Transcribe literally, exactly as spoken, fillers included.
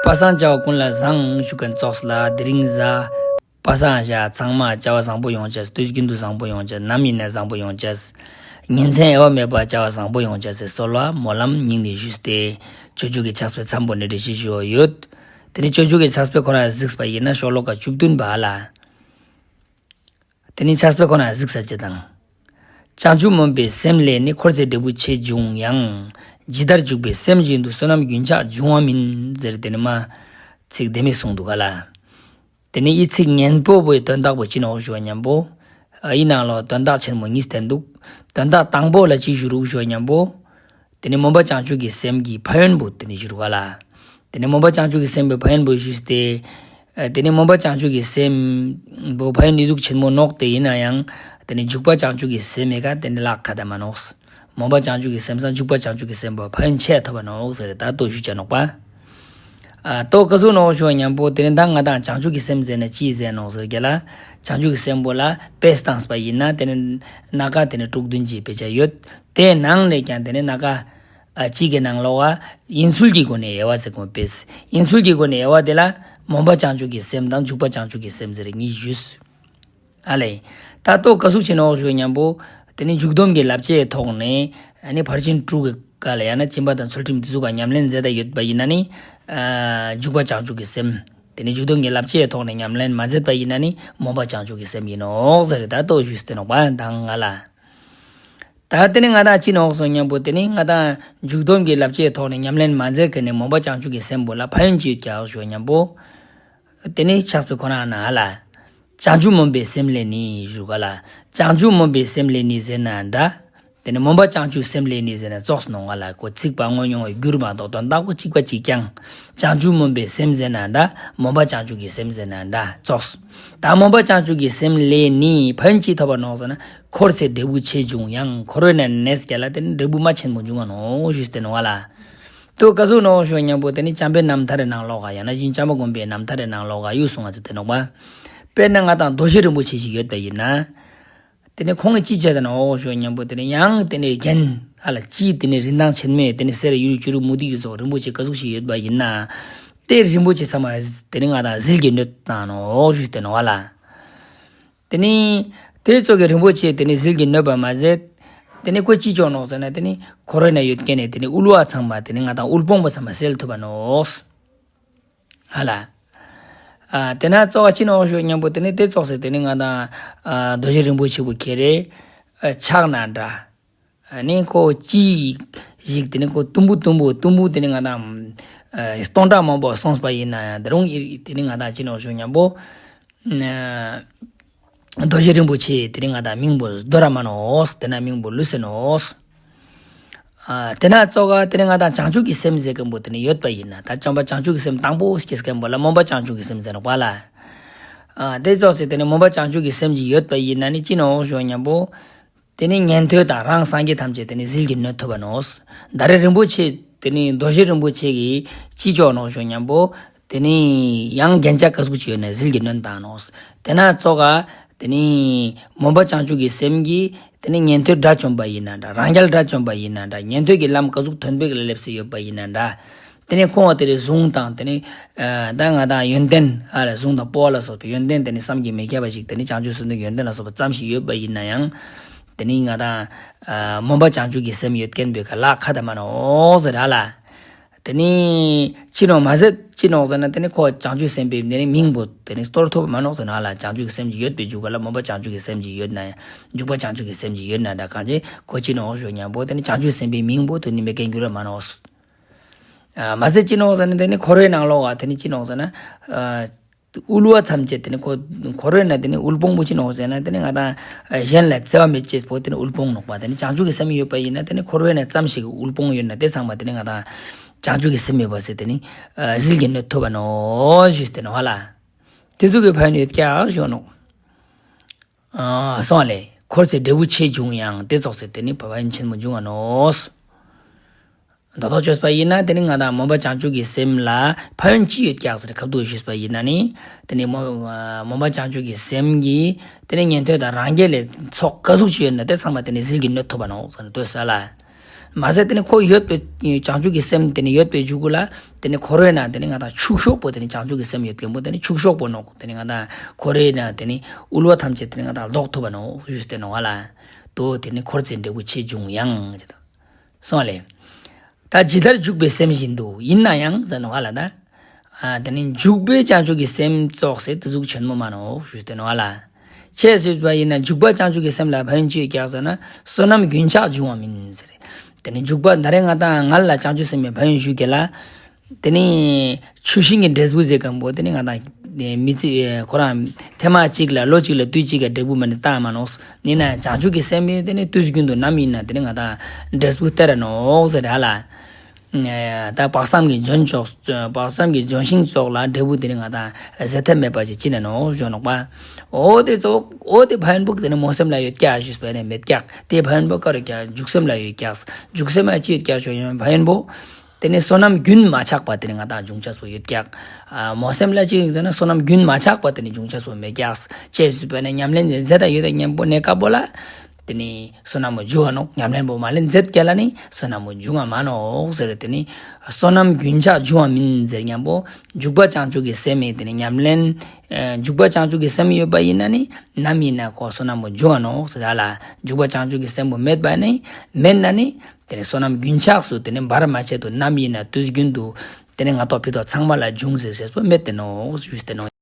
པ་སངས་བྱ་བ་ཀུན་ལ་བཟང་ཞུ་མཁན་ཙོགས་ལ། དེ་རིང་གཟའ་པ་སངས་བྱ་ཚང་མ་བྱ་བ་བཟང་པོ་ཡོང་ཅེས། དུས་རྒྱུན་དུ་བཟང་པོ་ཡོང་ཅེས། ནམ་ཡིན་ན་བཟང་པོ་ཡོང་ཅེས། ཉིན་མཚན་དབྱེ་བ་མེད་པར་བྱ་བ་བཟང་པོ་ཡོང་ཅེས་ཟེར་གསོལ་བ་སྨོན་ལམ་སྙིང་ནས་ཞུས་ཏེ། སྤྱོད་འཇུག་གི་ཕྱག་དཔེ་མཚམས་པོ་ནས་འགྲེལ་བཤད་ཞུ་བ་ཡོད། དེ་ནས་སྤྱོད་འཇུག་གི་ཕྱག་དཔེ་ཁོ་རང་གཟིགས་པ་ཡིན་ན་ཤོ་ལོ་ཀ་བཅུ་བདུན་པ་ལ། དེ་ནི་ཕྱག་དཔེ་ཁོ་ན་གཟིགས་ས་ཅི་དང་། བྱང་ཆུབ་སྨོན་པའི་སེམས་ལས་ནི། འཁོར་ཚེ་འབྲས་བུ་ཆེ་འབྱུང་ཡང་། ཇི་ལྟར་འཇུག་པའི་སེམས་བཞིན་དུ། བསོད་ནམས་རྒྱུན་ཆགས་འབྱུང་བ་མིན། ཟེར་དེ་ནི་མ་ཚིག་དེ་མི་གསུངས་འདུག་ག་ལ། དེ་ནི་ཨི་ཚིག་སྙན་པོ་བོའི་དོན་དག་པོ་ཅི་ནོག་ཞུ་བ་མཉམ་པོ། ཨ་ཨི་ནང་ལོ་དོན་དག་ཆེན་མོ་གཉིས་བསྟན་འདུག་དོན་དག་དང་པོ་ལ་ཅི་ཞུ་རུག་ཞུ་བ་མཉམ་པོ། དེ་ནས་སྨོན་པ་བྱང་ཆུབ་ཀྱི་སེམས་ཀྱི་ཕན་ཡོན་པོ་དེ་ནས་ཞུ་རུ་ག་ལ། དེ་ནས་སྨོན་པ་བྱང་ཆུབ་ཀྱི་སེམས་པའི་ཕན་ཡོན་པོ་ཞུས་ཏེ། ཨ་དེ་ནས་སྨོན་པ་བྱང་ཆུབ་ཀྱི་སེམས་པོ་ཕན་ཡོན་ནི་ཟུག་ཆེན་མོ་ནོག་དེ་ཡིན་ན་ཡང་། དེ་ནས་འཇུག་པ་བྱང་ཆུབ་ཀྱི་སེམས་མེད་ཀ་དེ་ནས་ལག་ཁ་ད་མ་ནོག་སྨོན་པ་བྱང་ཆུབ་ཀྱི་སེམས་སང་འཇུག་པ་བྱང་ཆུབ་ཀྱི་སེམས་པོ་ཕན་ཡོན་ཆེ་ཐོབ་པ་ནོག་ཟེར་ད་ལྟོ་ཞུ་བྱ་ནོག་པ། ཨ་ལྟོ་ག་ཟུག་ནོག་ཞུ་བ་མཉམ་པོ་དེ་ནས་ད་ང་དང་བྱང་ཆུབ་ཀྱི་སེམས་ཟེར་ན་ཅི་ཟེར་ནོག་ཟེར་ག་ལ། བྱང་ཆུབ་ཀྱི་སེམས་པོ་ལ་དཔེ་བཏང་པ་ཡིན་ན་དེ་ནས་སྣ་ཁ་དེ་ནས་དྲུག་བདུན་གྱི་དཔེ་ཆ་ཡོད། དེ་ནང་ནས་ཀྱང་དེ་ནས་སྣ་ཁ། ཨ་གཅིག་གི་ནང་ལོགས་ཨ་ཡིན་ཚུལ་གྱི་སྒོ་ནས་དབྱེ་བ་ཟེར་གོ་དཔེ། ཡིན་ཚུལ་གྱི་སྒོ་ནས་དབྱེ་བ་དེ་ལ་སྨོན་པ་བྱང་ཆུབ་ཀྱི་སེམས་དང་འཇུག་པ་བྱང་ཆུབ་ཀྱི་སེམས་ཟེར་གཉིས་ཞུས། ཨ་ལས། ད་ལྟོ་ག་ཟུག་བྱས་ནོག་ཞུ་མཉམ་པོ། དེ་ནི་འཇུག་སྡོམ་གྱི་བསླབ་བྱའི་ཐོག་ནས་ཨ་ནི་ཕར་ཕྱིན་དྲུག་གི་སྐབས་ལ་ཡང་ན་སྦྱིན་པ་དང་ཚུལ་ཁྲིམས་དེ་ཚོ་ག་ཉམས་ལེན་མཛད་ད་ཡོད་པ་ཡིན་ན་ནི། ཨ་འཇུག་པ་བྱང་ཆུབ་ཀྱི་སེམས། དེ་ནི་འཇུག་སྡོམ་གྱི་བསླབ་བྱའི་ཐོག་ནས་ཉམས་ལེན་མ་མཛད་པ་ཡིན་ན་ནི་སྨོན་པ་བྱང་ཆུབ་ཀྱི་སེམས་ཡིན་ནོག་ཟེར་ད་ལྟོ་ཞུས་ཏེ་ནོག་པ་དང་ང་ལ། ད་དེ་ནི་ང་དང་ཅི་ནོག་སོང་མཉམ་པོ་དེ་ནི་ང་དང་འཇུག་སྡོམ་གྱི་བསླབ་བྱའི་ཐོག་ནས་ཉམས་ལེན་མ་མཛད་མཁན་ནི་སྨོན་པ་བྱང་ཆུབ་ཀྱི་སེམས་པོ་ལ་ཕན་ཡོན་ཅི་ཡོད་ཀྱག་ཞུ་མཉམ་པོ། དེ་ནི་ཕྱག་དཔེ་ཁོ་ན་ན་ལ། བྱང་ཆུབ་སྨོན་པའི་སེམས་ལས་ནི་ཞུ་ག་ལ། བྱང་ཆུབ་སྨོན་པའི་སེམས་ལས་ནི་ཟེར་ན་འདྲ། དེ་ནི་སྨོན་པ་བྱང་ཆུབ་སེམས་ལས་ནི་ཟེར་ན་ཙོགས་ནོག་ང་ལ་ཁོ་ཚིག་པ་དངོས་མྱོང་བའི་རྒྱུར་མ་གཏོགས་དོན་དག་པོ་གཅིག་པ་གཅིག་ཀྱང་། བྱང་ཆུབ་སྨོན་པའི་སེམས་ཟེར་ན་འདྲ། སྨོན་པ་བྱང་ཆུབ་ཀྱི་སེམས་ཟེར་ན་འདྲ་ཙོགས། ད་སྨོན་པ་བྱང་ཆུབ་ཀྱི་སེམས་ལས་ནི་ཕན་ཅི་ཐོབ་པ་ནོག་ཟེར་ན། འཁོར་ཚེ་འབྲས་བུ་ཆེ་འབྱུང་ཡང་། འཁོར་བའི་ནང་ནས་ཀྱ་ལ་དེ་ནི་འབྲས་བུ་མ་ཆེན་པོ་འབྱུང་བ་ནོག་ཞུས་ཏེ་ནོག་ལ། དུ་ག་ཟུག་ནོག་ཞུ་མཉམ་པོ་དེ་ནི་བྱམས་པའི་རྣམ་ཐར་རེ་ནང་ལོགས་ག་ཡང་ན་བཞིན་བྱམས་པ་མགོན་པོའི་རྣམ་ཐར་རེ་ནང་ལོགས་ག་ཡུལ་གསུང་བ་ཚེ་དེ་ནོག་པ། དཔེར་ན་ང་དང་རྡོ་རྗེ་རིན་པོ་ཆེ་ཞིག་ཡོད་པ་ཡིན་ན། དེ་ནས་ཁོང་གིས་ཅི་བྱས་ཏེ་ནོག་ཞུ་མཉམ་པོ་དེ་ནས་ཡང་དེ་ནས་རྒྱན་ཧ་ལ་ཅི་དེ་ནས་རིན་ཐང་ཆེན་མོའི་དེ་ནས་གསེར་གཡུ་བྱུ་རུ་མུ་ཏིག་གི་སོགས་རིན་པོ་ཆེ་ག་ཟུག་ཞིག་ཡོད་པ་ཡིན་ན། དེ་རིན་པོ་ཆེ་ཚང་མ་དེ་ནས་ང་དང་ཟིལ་གྱིས་གནོན་བཏང་ནོག་ཞུས་ཏེ་ནོག་ལ། དེ་ནས་དེ་ཙོགས་ཀྱི་རིན་པོ་ཆེ་དེ་ནས་ཟིལ་གྱིས་གནོན་པ་མ་ཟད། དེ་ནས་ཁོ་ཅི་ཅོ་ནོག་ཟེར་ན་དེ་ནས་འཁོར་བའི་ནང་ཡོད་མཁན་ནས་དེ་ནས་དབུལ་བ་ཚང་མ་དེ་ནས་ང་དང་དབུལ་ཕོངས་པ་ཚང་མ་སེལ་ཐུབ་པ་ནོག་ཧ་ལ། ཨ་དེ་ན་ཙོགས་ཀ་ཅི་ནོག་ཞུ་མཉམ་པོ་དེ་ནི་དེ་ཙོགས་སེ་དེ་ནི་ང་དང་ཨ་རྡོ་རྗེ་རིན་པོ་ཆེ་བོ་ཁྱེད་རེ་ཨ་ཕྱག་ན་འདྲ། ཨ་ནི་ཁོ་ཅི་ཞིག་དེ་ནི་ཁོ་དུམ་བུ་དུམ་བུ་དུམ་བུ་དེ་ནི་ང་དང་ཨ་སྟོང་ཕྲག་མང་པོ་སོང་པ་ཡིན་ན་ཡང་དེ་རུང་ཨི་དེ་ནི་ང་དང་ཅི་ནོག་ཞུ་མཉམ་པོ། ཨ་རྡོ་རྗེ་རིན་པོ་ཆེ་དེ་ནི་ང་དང་མིང་པོ་རྡོ་ར་མ་ནོག་དེ་ན་མིང་པོ་ལུས་སེ་ནོག་ཨ་དེ་ན་ཙོགས་ཀ་དེ་ནི་ང་དང་བྱང་ཆུབ་ཀྱི་སེམས་ཟེར་མཁན་པོ་དེ་ནི་ཡོད་པ་ཡིན་ན་ད་བྱམས་པ་བྱང་ཆུབ་ཀྱི་སེམས་དང་པོ་སྐྱེས་མཁན་པོ་ལ་སྨོན་པ་བྱང་ཆུབ་ཀྱི་སེམས་ཟེར་ནོག་པ་ལ། ཨ་དེ་ཙོགས་སེ་དེ་ནི་སྨོན་པ་བྱང་ཆུབ་ཀྱི་སེམས་ཅིག་ཡོད་པ་ཡིན་ན་ནི་ཅི་ནོག་ཞུ་མཉམ་པོ། དེ་ནི་ཉན་ཐོས་དང་རང་སངས་རྒྱས་ཐམས་ཅད་དེ་ནི་ཟིལ་གྱིས་གནོན་ཐུབ་པ་ནོག་ད་རེ་རིན་པོ་ཆེ་དེ་ནི་རྡོ་རྗེ་རིན་པོ་ཆེ་གིས་ཅི་ཅོ་ནོག་ཞུ་མཉམ་པོ། དེ་ནི་ཡང་རྒྱན་ཆ་ག་ཟུག་ཅིག་ཡོད་ན་ཟིལ་གྱིས་གནོན་བཏང་ནོག་དེ་ན་ཙོགས་ཀ་དེ་ནི་སྨོན་པ་བྱང་ཆུབ་ཀྱི་སེམས་ཀྱིས་དེ་ནི་ཉན་ཐོས་དགྲ་བཅོམ་པ་ཡིན་ན་འདྲ་རང་རྒྱལ་དགྲ་བཅོམ་པ་ཡིན་ན་འདྲ་ཉན་ཐོས་ཀྱི་ལམ་ག་ཟུག་ཐོན་པའི་ལ་སླེབས་སེ་ཡོད་པ་ཡིན་ན་འདྲ། དེ་ནི་ཁོང་བ་དེ་རེ་གཟུངས་དང་དེ་ནི་ཨ་ད་ང་དང་ཡོན་ཏན་ཨ་ལ་གཟུངས་དང་སྤོབས་པ་ལ་སོགས་པའི་ཡོན་ཏན་དེ་ནི་བསམ་གྱིས་མི་ཁྱབ་པ་ཞིག་དེ་ནི་བྱང་ཆུབ་སེམས་དང་ཡོན་ཏན་ལ་སོགས་པ་ཙམ་ཞིག་ཡོད་པ་ཡིན་ན་ཡང་། དེ་ནི་ང་དང་ཨ་སྨོན་པ་བྱང་ཆུབ་ཀྱི་སེམས་ཡོད་མཁན་པོའི་ཁ་ལག་ཁ་ད་མ་ནོག་ཟེར་ཨ་ལ། དེ་ནི་ཅི་ནོག་མ་ཟད་ཅི་ནོག་ཟེར་ན་དེ་ནི་ཁོ་བྱང་ཆུབ་སེམས་དཔའི་དེ་ནི་མིང་པོ་དེ་ནི་སྟོར་ཐུབ་མ་ནོག་ཟེར་ན་ཨ་ལ། བྱང་ཆུབ་ཀྱི་སེམས་ཀྱི་ཡོད་པའི་འཇུག་ག་ལ་སྨོན་པ་བྱང་ཆུབ་ཀྱི་སེམས་ཀྱི་ཡོད་ན་ཡང་འཇུག་པ་བྱང་ཆུབ་ཀྱི་སེམས་ཀྱི་ཡོད་ན་འདྲ་གང་ཅི་ཁོ་ཅི་ནོག་ཞུ་མཉམ་པོ་དེ་ནི་བྱང་ཆུབ་སེམས་དཔའི་མིང་པོ་དེ་ནི་མེད་མཁན་འགྱུར་བ་མ་ནོག་ཨ་མ་ཟད་ཅི་ནོག་ཟེར་ན་དེ་ནི་འཁོར་བའི་ནང་ལོགས་ཀ་དེ་ནི་ཅི་ནོག་ཟེར་ན། ཨ་དབུལ་བ་ཐམས་ཅད་དེ་ནི་ཁོ་འཁོར་བའི་ནང་དེ་ནི་དབུལ་ཕོངས་པོ་ཅི་ནོག་ཟེར་ན་དེ་ནི་ང་དང་གཞན་ལ་བརྩེ་བ་མེད་ཅེས་པོ་དེ་ནི་དབུལ་ཕོངས་ནོག་པ། དེ་ནི་བྱང་ཆུབ་ཀྱི་སེམས་ཡོད་པ་ཡིན་ན་དེ་ནི་འཁོར་བའི་ནང་ཙམ་ཞིག་གི་དབུལ་ཕོངས་ཡོད་ན་དེ་ཚང་མ་དེ་ནི་ང་དང་བྱང་ཆུབ་ཀྱི་སེམས་ཡོད་པ་ཟེར་དེ་ནི་ཟིལ་གྱིས་གནོན་ཐུབ་པ་ནོག་ཞུས་ཏེ་ནོག་ལ། དེ་ཚོ་གི་ཕན་ཡོན་ཀྱང་ཞུ་ནོག་ཨ་སོང་ལེ། འཁོར་ཚེ་འབྲས་བུ་ཆེ་འབྱུང་ཡང་། དེ་ཙོགས་ཚེ་དེ་ནི་བ་ཕན་ཆེན་མོ་འབྱུང་ང་ནོག་ད་ལྟོ་བཅོས་པ་ཡིན་ན་དེ་ནི་ང་དང་སྨོན་པ་བྱང་ཆུབ་ཀྱི་སེམས་ལ་ཕན་ཡོན་ཅི་ཡོད་ཀྱག་ཟེར་ཁ་ཐུག་ཞུས་པ་ཡིན་ན་ནི། དེ་ནི་སྨོན་སྨོན་པ་བྱང་ཆུབ་ཀྱི་སེམས་ཀྱིས་དེ་ནི་ཉན་ཐོས་དང་རང་རྒྱལ་ལས་ཚོགས་ག་ཟུག་ཅིག་ཡོད་ན་དེ་ཚང་མ་དེ་ནི་ཟིལ་གྱིས་གནོན་ཐུབ་པ་ནོག་ཟེར་ནས་ལྟོས་ས་ལ། མ་ཟད་དེ་ནི་ཁོ་ཡོད་པའི་བྱང་ཆུབ་ཀྱི་སེམས་དེ་ནི་ཡོད་པའི་མཇུག་གུ་ལ་དེ་ནི་འཁོར་བའི་ནང་དེ་ནི་ང་དང་ཕྱུག་ཤོག་པོ་དེ་ནི་བྱང་ཆུབ་ཀྱི་སེམས་ཡོད་མཁན་པོ་དེ་ནི་ཕྱུག་ཤོག་པོ་ནོག་དེ་ནི་ང་དང་འཁོར་བའི་ནང་དེ་ནི་དབུལ་བ་ཐམས་ཅད་དེ་ནི་ང་དང་ལོག་ཐུབ་པ་ནོག་ཞུས་ཏེ་ནོག་ལ། དོ་དེ་ནི་འཁོར་ཚེ་འབྲས་བུ་ཆེས་འབྱུང་ཡང་ཟེར་དོ། སོང་ལེ། ད་ཇི་ལྟར་འཇུག་པའི་སེམས་བཞིན་དུ་ཡིན་ན་ཡང་ཟེར་ནོག་ལ་ད། ཨ་དེ་ནི་འཇུག་པའི་བྱང་ཆུབ་ཀྱི་སེམས་ཙོགས་ཟེར་དེ་ཟུག་ཆེན་མོ་མ་ནོག་ཞུས་ཏེ་ནོག་ལ། ཅི་ཟེར་བ་ཡིན་ན་འཇུག་པ་བྱང་ཆུབ་ཀྱི་སེམས་ལ་ཕན་ཡོན་ཅི་ཡོད་ཀྱག་ཟེར་ན་བསོད་ནམས་རྒྱུན་ཆགས་འབྱུང་བ་མིན་ཟེར། དེ་ནི་འཇུག་པ་ད་རེས་ང་དང་ང་ལ་བྱང་ཆུབ་སེམས་ཀྱི་ཕན་ཡོན་ཞུ་གེ་ལ། དེ་ནི་ཆུ་ཤིང་གི་འབྲས་བུ་ཟེར་མཁན་པོ་དེ་ནི་ང་དང་མི་ཚེ་ཁོ་རང་ཐེངས་མ་གཅིག་ལ་ལོ་གཅིག་ལ་དུས་གཅིག་གི་འབྲས་བུ་མ་ནི་བཏང་མ་ནོག་ཡིན་ན་བྱང་ཆུབ་ཀྱི་སེམས་དེ་ནི་དུས་རྒྱུན་དུ་ནམ་ཡིན་ན་དེ་ནི་ང་དང་འབྲས་བུ་སྟེར་ར་ནོག་ཟེར་ར་ལ། ད་དཔག་བསམ་གྱི་ལྗོན་ཤོག་དཔག་བསམ་གྱི་ལྗོན་ཤིང་ཙོགས་ལ་འབྲས་བུ་དེ་ནི་ང་དང་ཟད་ཐབས་མེད་པ་ཅིག་ཅི་ན་ནོག་ཞུ་ནོག་པ། འོ་དེ་ཙོགས་འོ་དེ་ཕན་ཡོན་པོ་དེ་ནི་སྨོན་སེམས་ལ་ཡོད་ཀྱག་ཞུས་པ་ནི་མེད་ཀྱག་དེ་ཕན་ཡོན་པོ་ག་རེ་ཀྱག་འཇུག་སེམས་ལ་ཡོད་ཀྱག་འཇུག་སེམས་ལ་ཅི་ཡོད་ཀྱག་ཞུ་ཡོང་ཕན་ཡོན་པོ། དེ་ནི་བསོད་ནམས་རྒྱུན་མ་ཆགས་པ་དེ་ནི་ང་དང་འབྱུང་ཆ་སོ་ཡོད་ཀྱག་ཨ་སྨོན་སེམས་ལ་ཅི་ཡོད་ཟེར་ན་བསོད་ནམས་རྒྱུན་མ་ཆགས་པ་དེ་ནི་འབྱུང་ཆ་སོ་མེད་ཀྱག་ཅེས་ཞུས་པ་ནི་ཉམས་ལེན་མཛད་ད་ཡོད་ད་མཉམ་པོ་གནས་སྐབས་པོ་ལ། དེ་ནི་བསོད་ནམས་མོ་འཇུག་ག་ནོག་ཉམས་ལེན་པོ་མ་ལེན་མཛད་ཀྱ་ལ་ནི་བསོད་ནམས་མོ་འཇུག་ག་མ་ནོག་ཟེར། དེ་ནི་བསོད་ནམས་རྒྱུན་ཆགས་འབྱུང་བ་མིན་ཟེར་མཉམ་པོ་འཇུག་པ་བྱང་ཆུབ་ཀྱི་སེམས་མེད་དེ་ནི་ཉམས་ལེན་ཨ་འཇུག་པ་བྱང་ཆུབ་ཀྱི་སེམས་ཡོད་པ་ཡིན་ན་ནི་ནམ་ཡིན་ན་ཁོ་བསོད་ནམས་མོ་འཇུག་ག་ནོག་ཟེར་ད་ལ། འཇུག་པ་བྱང་ཆུབ་ཀྱི་སེམས་པོ་མེད་པ་ནི་མེད་ན་ནི་དེ་ནི་བསོད་ནམས་རྒྱུན་ཆགས་སུ་དེ་ནི་བར་མ་ཆད་དུ་ནམ་ཡིན་ན་དུས་རྒྱུན་དུ་དེ་ནི་ང་ཏོག་ཕི་ཏོག་ཚང་མ་ལ་འབྱུང་ཟེར་ཟེར་པོ་མེད་དེ་ནོག་ཞུས་ཏེ་ནོག